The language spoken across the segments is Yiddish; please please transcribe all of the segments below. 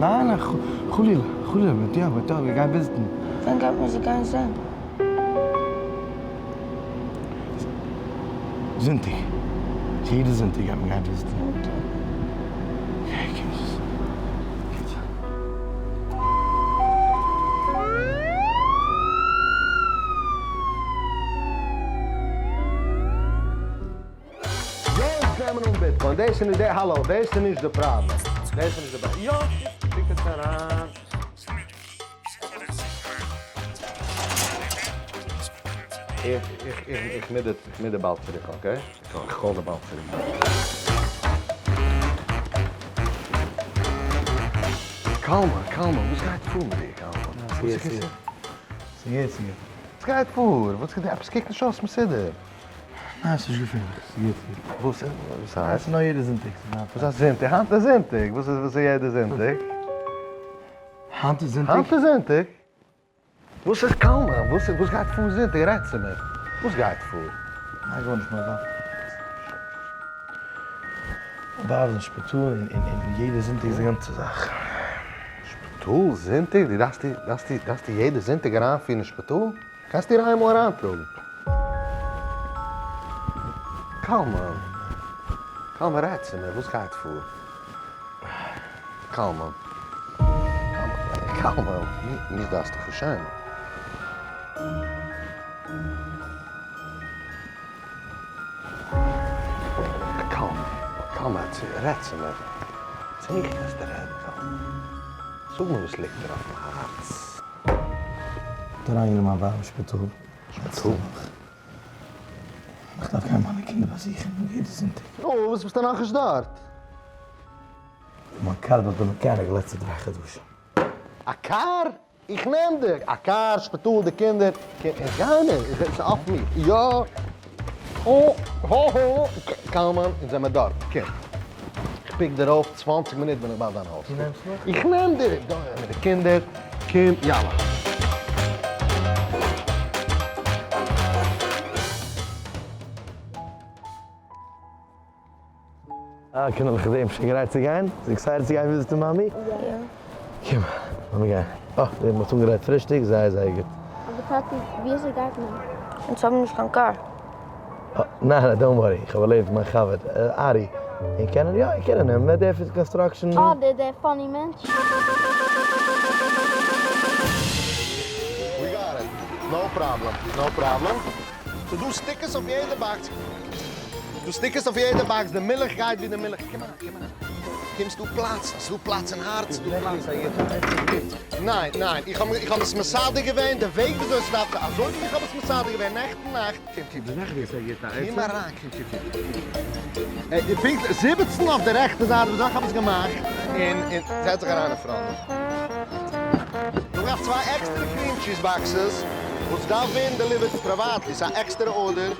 ניין ניין חלילה חלילה מ'וועט יא מ'וועט יא גיין visit ן. ווען גייט מען זיי גיין זען? זונטאג. יעדע זונטאג גייט מען גיין visit ן. Okay קום זיס. גוט. יעצט נעמען אן Bitcoin, דאס איז נישט די, האלא, דאס איז נישט די פראבלעם, דאס איז נישט די פראבלעם, יא, שיק עס אריין. איך מיט דיר באלד צוריק, okay? איך call דיר באלד צוריק. קאלמע, קאלמע, וואס גייט פאר מיט דיר קאלמע? ס'גוט, ס'גוט. ס'גוט, ס'גוט. וואס גייט פאר? וואס גייט, עפעס קוקט נישט אויס מסודר. ניין ס'נישט געפערליך, ס'גוט, ס'גוט. וואס וואס הייסט? ס'איז נאר יעדע זונטאג. וואס הייסט זונטאג? היינט איז זונטאג, וואס איז וואס איז יעדע זונטאג? היינט איז זונטאג? היינט איז זונטאג? וואס איז קאלמע? וואס וואס גייט פאר זונטאג? רעד צו מיר. וואס גייט פאר? ניין גארנישט מיין ווייב. מיין ווייב איז אין שפיטאל און און יעדע זונטאג איז די גאנצע זאך. שפיטאל זונטאג? דו דארפסט איר דארפסט איר דארפסט איר יעדע זונטאג אריינפירן אין שפיטאל? קענסט איר איינמאל אריינטראגן. קלמן, קלמן רעד צו מיר, וואס גייט פאר? קלמן, קלמן, מיך דארפסטו פארשעמען. קלמן, קלמן, רעד צו מיר. צו מיך קענסטו רעדן, קלמן. זאג מיר וואס ליגט דיר אויפן הארץ. האט אריינגענומען מיין ווייב אין שפיטאל. שפיטאל? איך דארף גיין מיינע קינדער באזוכן יעדע זונטאג. נו, וואס ביסטו נאכנישט דארט? מיין קאר האט ביי mechanic לעצטע 3 חדשים. א קאר? איך נעם דיך! א קאר, שפיטאל, די קינדער, איך גיי מיר, איך ס'איז אויף מיר, יא, הו הו הו, קאלמאן, אונז זעמער דארט, קום. איך pick דיר אויף, 20 מינוט בין איך ביי דיין הויז. דו נעמסט מיך? איך נעם דיר, מיט די קינדער, קום, יאללה. אה, קינדערלעך, איך זעה שוין גרייט צו גיין? ביסט excited צו גיין visit ן מאמי? יא. קום, לאמיר גיין. אה, די האט אנגעגרייט פרישטאג, זייער זייער גוט. אבער טאטי, ווי אזוי גייט מען? אונז האבן נישט קיין קאר. אה, ניין ניין, don't worry, איך האב ערלעדיגט מיין חבר, ארי. איר קענען? יא, איר קענען אים, דער פון construction. אה, דער דער funny מענטש. We got it. No problem, no problem. ס'דא stickers אויף יעדע box. דא stickers אויף יעדע box, די מילך גייט ווי די מילך. קום אריין, קום אריין. קום, ס'דא פלאץ, ס'דא פלאץ אין הארץ, ס'דא פלאץ. ניין, ניין, איך האב איך האב עס מסדר געווען, די וועג וויאזוי עס דארף זיין, אזוי ווי איך האב עס מסדר געווען נעכטן נאכט. קום, קום, קום אריין, קום, קום, קום. פונקט 17 אויף די רעכטע זייט, וויאזוי איך האב עס געמאכט, און און זעץ זיך אריין אין front. דא האב איך צוויי עקסטערע cream cheese boxes וואס דארף ווערן delivered privately, ס'איז א עקסטערע order.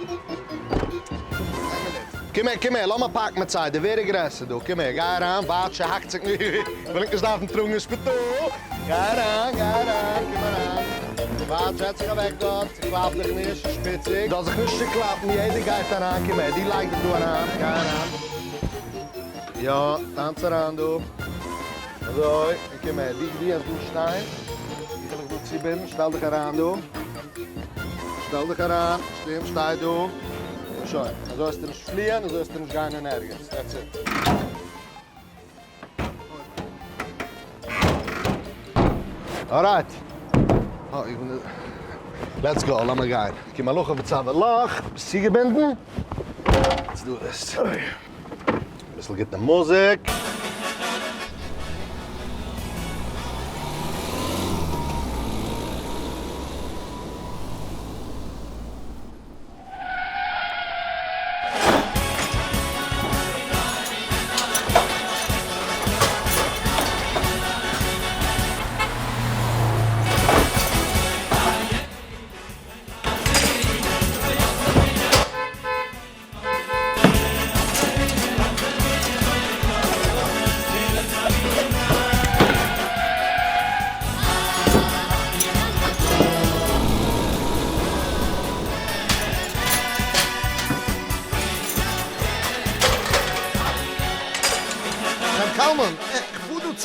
קום הער, קום הער, לאמיר פאקן מיט צייט, די ווער איז גרעסער דא, קום הער, גיי אריין, וואטש, האקט זיך נישט, וויל איך נישט דארפן טראגן אין שפיטאל, גיי אריין, גיי אריין, קום אריין, וואטש, זעץ זיך אוועק דארט, צוקלאפ דיך נישט, שפיציג, זאל זיך נישט צוקלאפן, יעדער גייט אריין, קום הער, דו לייג דיך דא אריין, גיי אריין, יא, טאנץ אריין דא, אזוי, און קום הער, דו, דו העסט דא שטיין, איך וועל דיך דא צובינדן, שטעל דיך אריין דא, שטעל דיך אריין, שטים, שטיי דא. און שוין. אזוי וועסטו נישט פליען, אזוי וועסטו נישט גיין אין ערגעץ. That's it. Alright. Let's go, לאמיר גיין. קום הלכה בצבא לך, ביסט צוגעבינדן? Let's do this. אביסל גוטע מוזיק.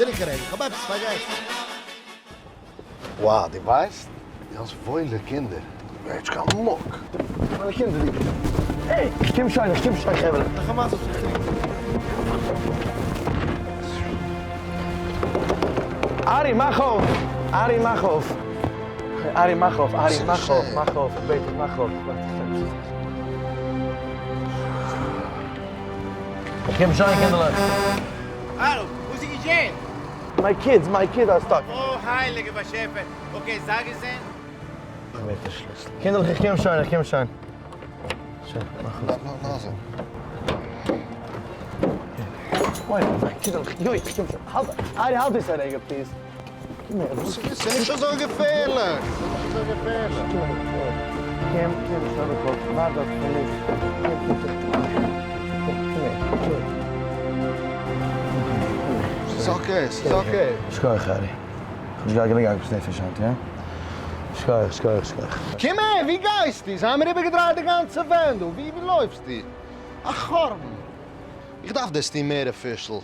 צוריק א רגע, איך האב עפעס פארגעסן. Wow, דו ווייסט? דו האסט וואוילע קינדער. דו הערסט קיין מוק. מיינע קינדער די. העי! איך קום שוין, איך קום שוין חברה. נאך א מזל ס'איז טרוקן. ארי מאך אויף! ארי מאך אויף! ארי מאך אויף! ארי מאך אויף! מאך אויף! איך בעט דיך מאך אויף! איך קום שוין קינדערלעך. האלא, וואס איז געשען? My kids, my kids are stuck. אוי הייליגע באשעפער, okay זיי געזונט. מיט די שליסל. קינדערלעך איך קום שוין, איך קום שוין. שוין, מאך אויף. לאז אים. וואי, קינדערלעך, יוי, איך קום שוין. האלט, ארי האלט דאס א רגע please. קום הער. ס'איז נישט אזוי געפערליך. ס'איז נישט אזוי געפערליך. קום הער, קום, קום, שטעל דיך אויף, ווארט דארט פאר מיך. קום, קום, קום. קום, קום הער, קום הער. ס'איז okay, ס'איז okay. שכוח ארי. כ'האב נישט געהאט גענוג עגמת נפש היינט, יא? שכוח, שכוח, שכוח. קום הער, וואו גייסטו? זיי האבן מיר איבערגעדרייט די גאנצע ווען דא. וואו לויפסטו? א חורבן. איך דארף דאס טון מער official.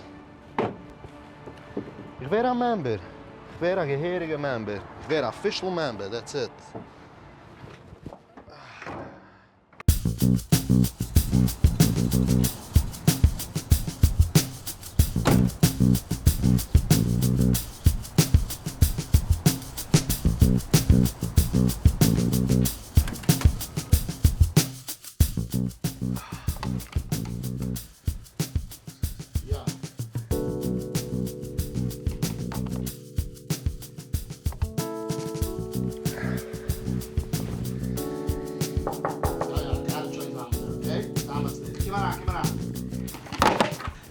איך ווער א member. איך ווער א געהעריגע member. איך ווער א official member, that's it.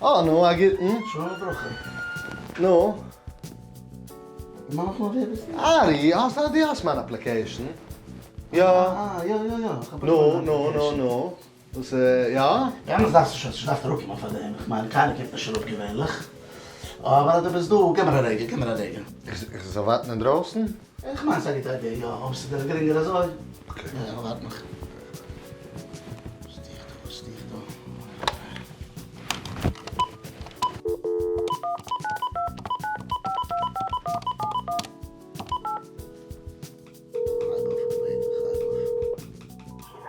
אה, נו, א גוטן. שלום וברכה. נו? מה נאכאמאל ווער ביסטו? ארי, האסט א, דו האסט מיין application? יא. אה, יא יא יא. נו, נו, נו, נו. וואס, יא? באמת דארפסטו שוין, נישט דארפט אראפקומען פאר דעם, איך מיין קיינער קומט נישט אראפ געווענליך. אבער אז דו ביסט דא, גיב מיר א רגע, גיב מיר א רגע. איך זאל ווארטן אינדרויסן? איך מיין ס'איז א גוטע idea, יא, אויב ס'איז דיר גרינגער אזוי. Okay. יא, ווארט נאך. וואס טו איך דא, וואס טו איך דא?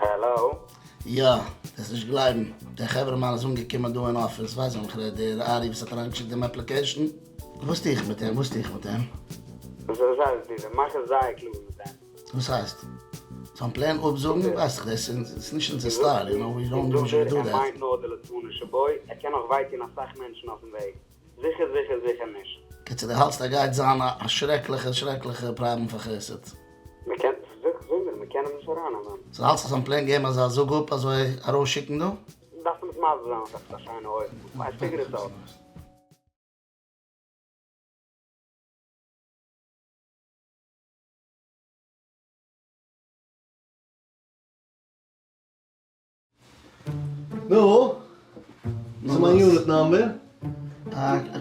העלאו. יא, וועסט נישט גלייבן, דער חברה מאן איז אנגעקומען דא אין אפיס, ווייסט וועם איך רעד, דער ארי וואס האט אריינגעשיקט דעם application. וואס טו איך מיט אים? וואס טו איך מיט אים? וואס הייסט דיר? מאך עס זייער קלאר מיט אים. וואס הייסט? זאל plain אפזאגן? ווייס איך, דאס איז נישט אונזער style, you know, we don't usually do that. ער מיינט נאר די לצנות שבו, ער קען נאך וויי טון אסאך מענטשן אויפן וועג. זיכער זיכער זיכער נישט. קיצור, דו האלטסט ער גייט זיין א שרעקליכע שרעקליכע פראבלעם פאר חסד? מ'קען, זאג מיר, מ'קען אים נישט ארייננעמען. סאו האלטסט אז זאל plain געבן אזא זאג אפ אזוי ארויסשיקן דא? דארפסט אים עס מסביר זיין אויף עפעס א שיינע אופן, I figure it out. נו? וואס איז מיין unit number?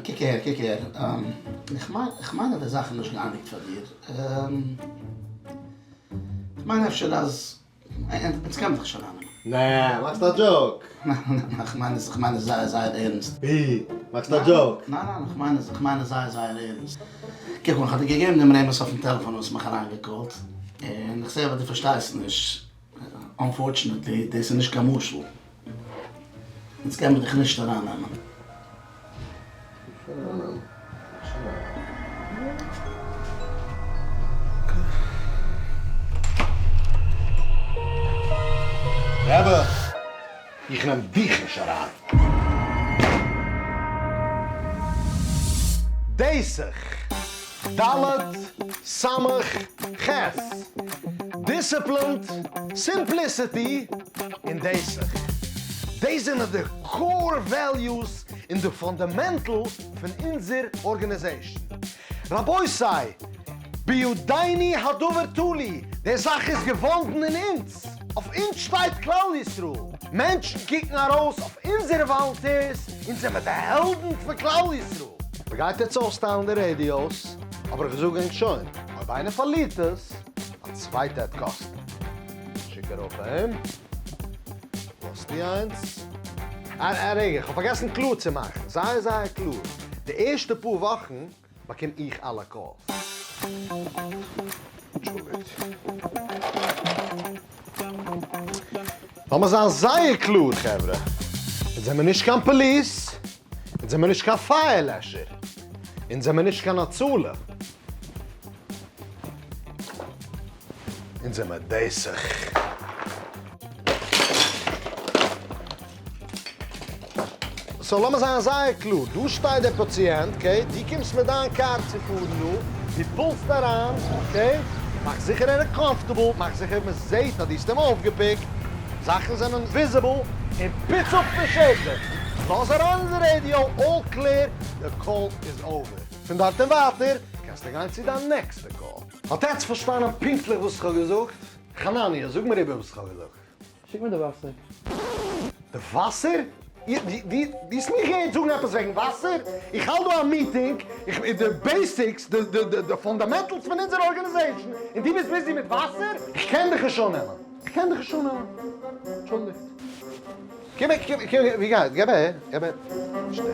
קוק אהער, קוק אהער. איך מיין, איך מיין אז די זאך איז נישט געאייניגט פאר דיר. איך מיין אפשר אז, אונז קען מען דיך נישט ארייננעמען. נע, מאכסט א joke. ניין, ניין, איך מיין עס, איך מיין עס זייער זייער ערנסט. ווי? מאכסט א joke? ניין, ניין, איך מיין עס, איך מיין עס זייער זייער ערנסט. קוק מאל, איך האב דיר געגעבן דעם רמז אויפן טעלעפאן, האסט מיך אריינגעקאלט, און איך זע אז דו פארשטייסט נישט. Unfortunately, דאס איז נישט קיין משל. אונז קען מען דיך נישט ארייננעמען. רבי, איך נעם דיך נישט אריין. דעיסעך, ד' סמך ח', disciplined, simplicity, און דעיסעך. דאס זענען די core values און די fundamental פון אונזער organization. רבותי, בידינו הדבר תלוי, די זאך איז געוואנדן אין אונז. אויף אונז שטייט כלל ישראל. מענטשן קוקן ארויס אויף אונזערע volunteers, אונז זעמער די העלדן פון כלל ישראל. מ'גייט יעצט אויסטיילן די radios, אבער איך זאג ענק שוין, אויב איינער פארלירט עס, א צווייטע העט קאסטן. שיק ארויף אים. האסטו איינס? א רגע, איך האב פארגעסן קלאר צו מאכן, זייער זייער קלאר. די ערשטע פאר וואכן באקום איך אלע calls. אנטשולדיגט. לאמיר זיין זייער קלאר חברה, אונז זעמיר נישט קיין פאליס, אונז זעמיר נישט קיין פייער לעשער, אונז זעמיר נישט קיין הצלה, אונז זעמיר דעיסעך. so לאמיר זיין זייער קלאר, דא שטייט דער פאציענט, okay, דו קומסט מיט דיין קאר צו פארן דא, דו pull סט אריין, okay, מאך זיכער ער איז comfortable, מאך זיכער מען זעט אז דו האסט אים אויפגעפיקט, זאכן זענען visible, און פיץ אפ פון שטח, לאז אריין אין די radio, all clear, די call איז over. פון דארט און ווייטער קענסטו גיין צו דיין נעקסטע call. האט עטץ פארשטאנען פונקטליך וואס איך האב געזאגט? חנניה, זאג מיר איבער וואס איך האב געזאגט. שיק מיר די וואסער. די וואסער? דו האסט מיך געהערט זאגן עפעס וועגן וואסער? איך האלט דא א meeting, איך די basics, די fundamentals פון אונזער organization, און דו ביסט busy מיט וואסער? איך קען דיך נישט אננעמען. איך קען דיך נישט אננעמען. אנטשולדיגט. קום אהער, קום, קום, ווי גייט? געב אהער, געב אהער. שטעל.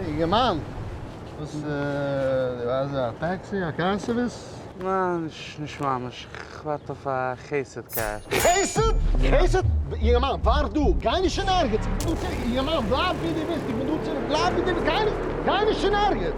אינגערמאן, וואס דו ווייסט א taxi, א car service? ניין, נישט ממש, כ'ווארט אויף א חסד קאר. חסד? חסד? אינגערמאן, ווארט דא, גיי נישט אין ערגעץ! אינגערמאן, בלייב ווי דו ביסט, איך בין דא צו, בלייב ווי דו ביסט, גיי נישט, גיי נישט אין ערגעץ!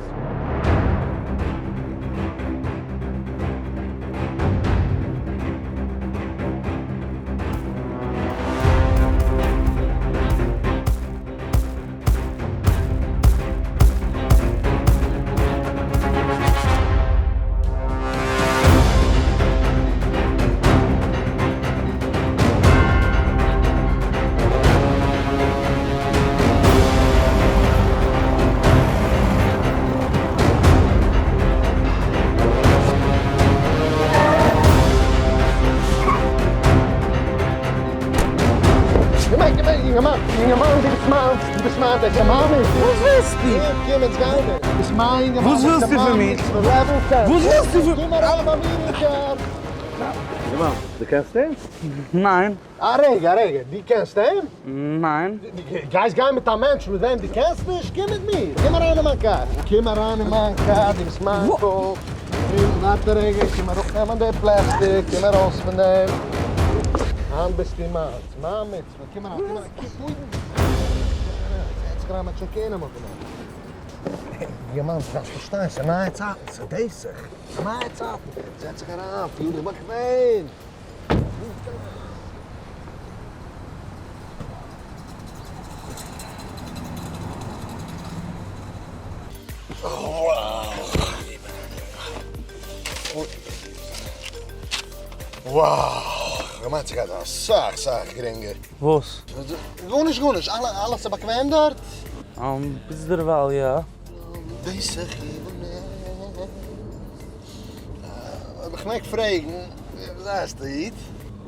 אינגערמאן, אינגערמאן, דו ביסט מיינס, דו ביסט מיינס, דער מאמע איז דא. וואס ווילסטו? קום, אונז גייען מיר. ביסט מיין אינגערמאן. וואס ווילסטו פון מיר? וואס ווילסטו פון. קום אריין ביי מיר אין קאר. אינגערמאן, דו קענסט אים? ניין. א רגע, א רגע, דו קענסט אים? ניין. דו גייסט גיין מיט א מענטש מיט וועם דו קענסט נישט? קום מיט מיר, קום אריין אין מיין קאר. קום אריין אין מיין קאר, דו ביסט מיין קאר. קום, ווארט א רגע, קום אראפנעמען די פלעסטיק, קום ארויס פון דעם. היינט ביסטו מיינס, מיין מצוה, קום אריין, קום אריין, קום קודם. זעץ זיך אריין, מ'וועט שוין קעיר נעמען פון דעם. אינגערמאן, דו דארפסט פארשטיין, ס'איז נייע צייטן, ס'איז דעיסעך, ס'איז נייע צייטן. זעץ זיך אריין, פיל דיך באקוועם. Wow! כ'מיין ס'גייט זיין אסאך סאך גרינגער. וואס? גארנישט גארנישט, אלעס איז באקוועם דארט? ביזדערווייל יא. אויב איך מעג פרעגן, ווי הייסט די איד?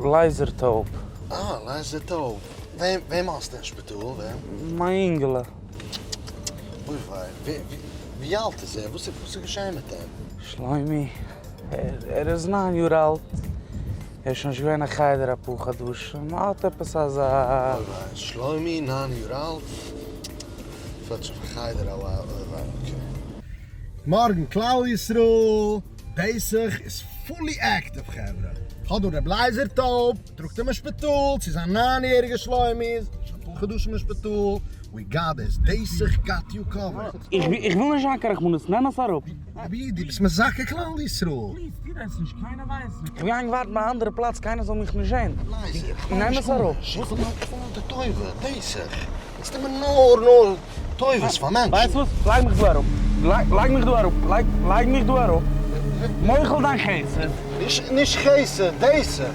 לייזער טויב. אה, לייזער טויב. וועם וועם האסטו אין שפיטאל? וועם? מיין אינגעלע. אוי וויי, ווי אלט איז ער? וואס איז געשען מיט אים? שלומי, ער איז ניין יאר אלט, ער איז שוין נישט געווען אין חדר אפאר חדשים, ער האט עפעס אזא. אוי וויי, שלומי, ניין יאר אלט, פעלט שוין פון חדר א while, אוי וויי, okay. מארגן כלל ישראל, פסח איז fully active חברה, כ'האב דא ר' לייזער טויב, טראגט אים אין שפיטאל צו זיין ניין יעריגע שלומי, איז שוין אפאר חדשים אין שפיטאל, We got this, דעיסעך got you covered. איך וויל נישט זיין קיין רחמנות, נעם עס אראפ. רבי איד, דו ביסט מזכה כלל ישראל. Please, טו דאס נישט, קיינער ווייסט נישט. איך גיי ענק ווארטן ביי א אנדערע פלאץ, קיינער זאל מיך נישט זען. נעם עס אראפ. איך וויל נאר די טובה, דעיסעך. אונז טו מיר נאר נאר טובות פאר מענטשן. ווייסט וואס? לייג מיך דא אראפ. לייג מיך דא אראפ. לייג מיך דא אראפ. מוחל דיין חסד. נישט חסד, דעיסעך.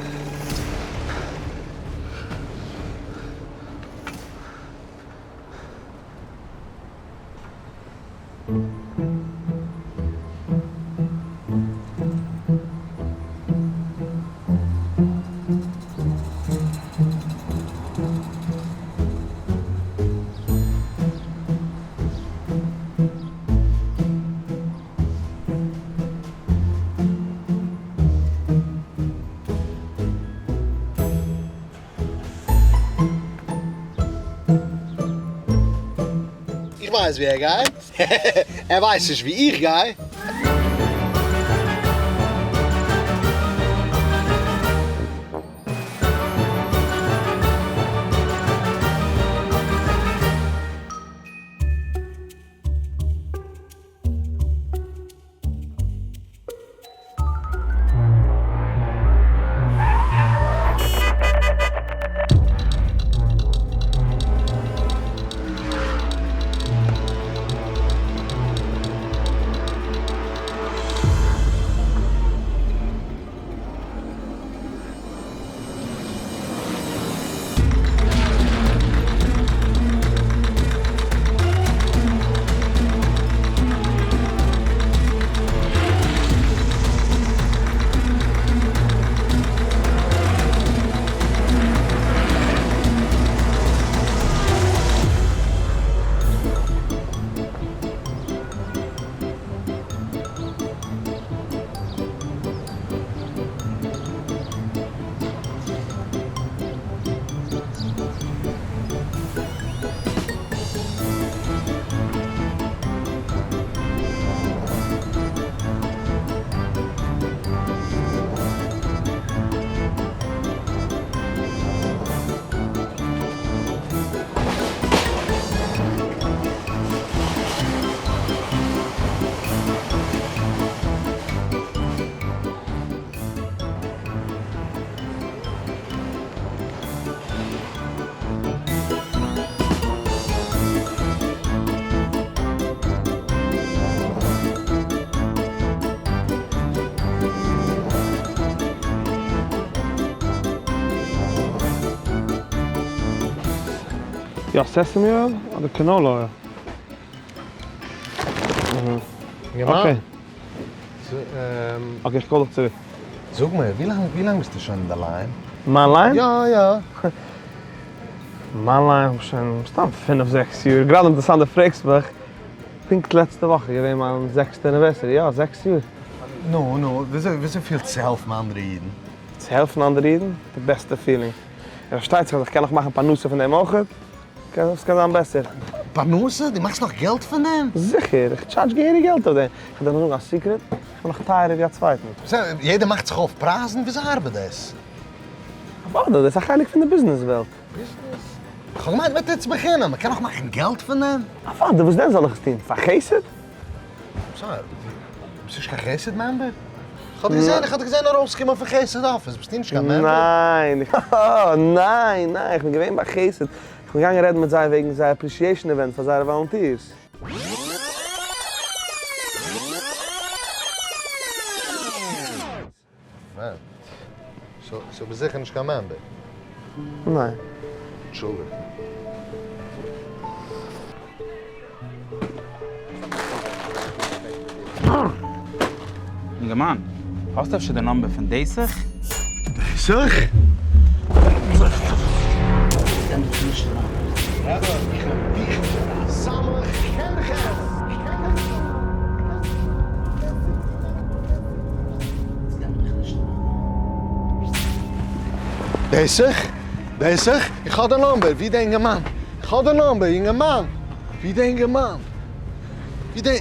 איך ווייס ווי ער גייט, ער ווייסט נישט ווי איך גיי. יא sesame oil אדער canola oil? Okay. Okay איך call דיך צוריק. זאג מיר, ווי לאנג ביסטו שוין אין די line? מיין line? יא יא. מיין line האב איך שוין מסתם פינף זעקס יאר, גראדע אינטערעסאנט דו פרעגסט מיך, פונקט לעצטע וואך איז געווען מיין זעקסטע anniversary, יא זעקס יאר. נו נו, וויאזוי פילט צו העלפן אנדערע אידן? צו העלפן אנדערע אידן? די בעסטע feeling. און פארשטייט זיך אז איך קען נאך מאכן פרנסה פון דעם אויכעט, וואס קען זיין בעסער? פרנסה? דו מאכסט נאך געלט פון דעם? זיכער! איך טשארדזש געהעריג געלט אויף דעם. איך וועל דיר נאר זאגן א secret, איך בין נאך טייערער ווי א צווייטן. בסדר, יעדער מאכט זיך אויף פרייזן? וויאזוי ארבעט דאס? אוודאי, דאס איז א חלק פון די ביזנעס וועלט. ביזנעס? איך האב געמיינט מען טוט עס בחינם, מען קען נאך מאכן געלט פון דעם? אוודאי, וואס דען זאל איך עס טון? פאר חסד? בסדר, ביסט נישט קיין חסד member? איך האב דיך געזען, איך האב דיך געזען ארויסקומען פון חסד אפיס, ביסטו נישט קיין member? ניין, ניין, ניין, איך בין געווען ביי חסד, איך בין געגאנגען רעדן מיט זיי וועגן זייער appreciation event פאר זייערע volunteers. מאמענט. So ביסט זיכער נישט קיין member? ניין. אנטשולדיגט. אינגערמאן, האסט אפשר די number פון דעיסעך? דעיסעך? דעיסעך? דעיסעך? איך האב די number, ווי די אינגערמאן? איך האב די number, אינגערמאן! ווי די אינגערמאן? ווי די.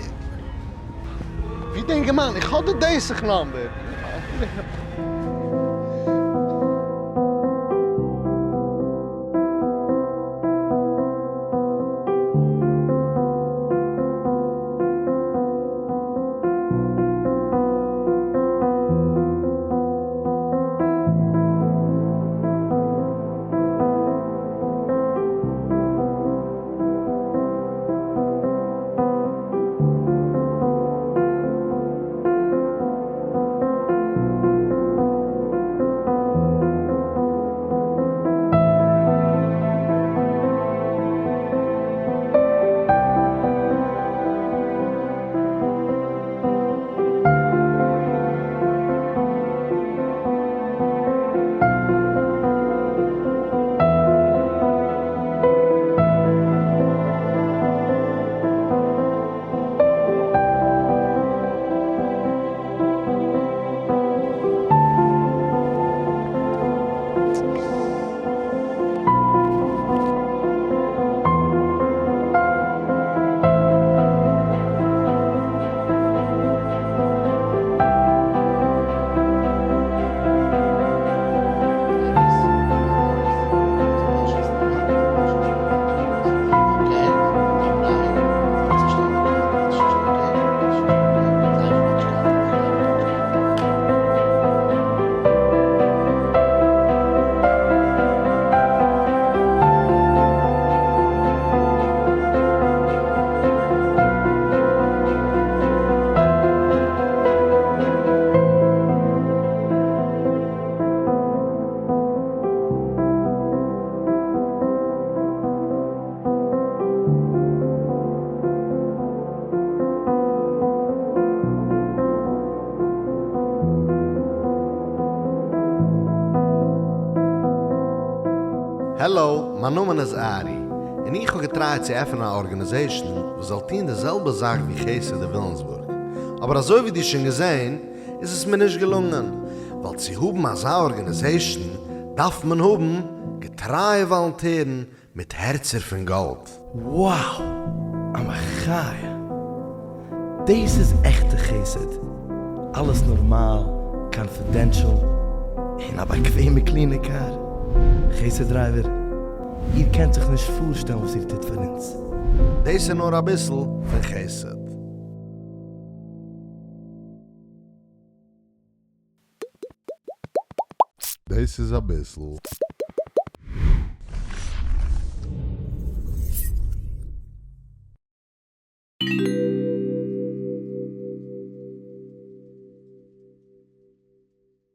ווי די אינגערמאן? איך האב די דעיסעך number! העלאו, מיין נאמען איז ארי, און איך האב געטרייט צו עפענען א ארגאניזעישן וואס זאל טון די זעלבע זאך ווי חסד אין וויליאמסבורג, אבער אזוי ווי דו שוין געזען איז עס מיר נישט געלונגען, ווייל צו האבן אזא ארגאניזעישן דארף מען האבן געטרייע וואלונטערן מיט הערצער פון גאלד. Wow! א מחיה! דאס איז עכטע חסד! אלעס נארמאל, confidential, און א באקוועמע clean ע קאר. חסד driver, איר קענט זיך נישט פארשטעלן וואס איר טוט פאר אונז. דאס איז נאר אביסל פון חסד. דאס איז אביסל.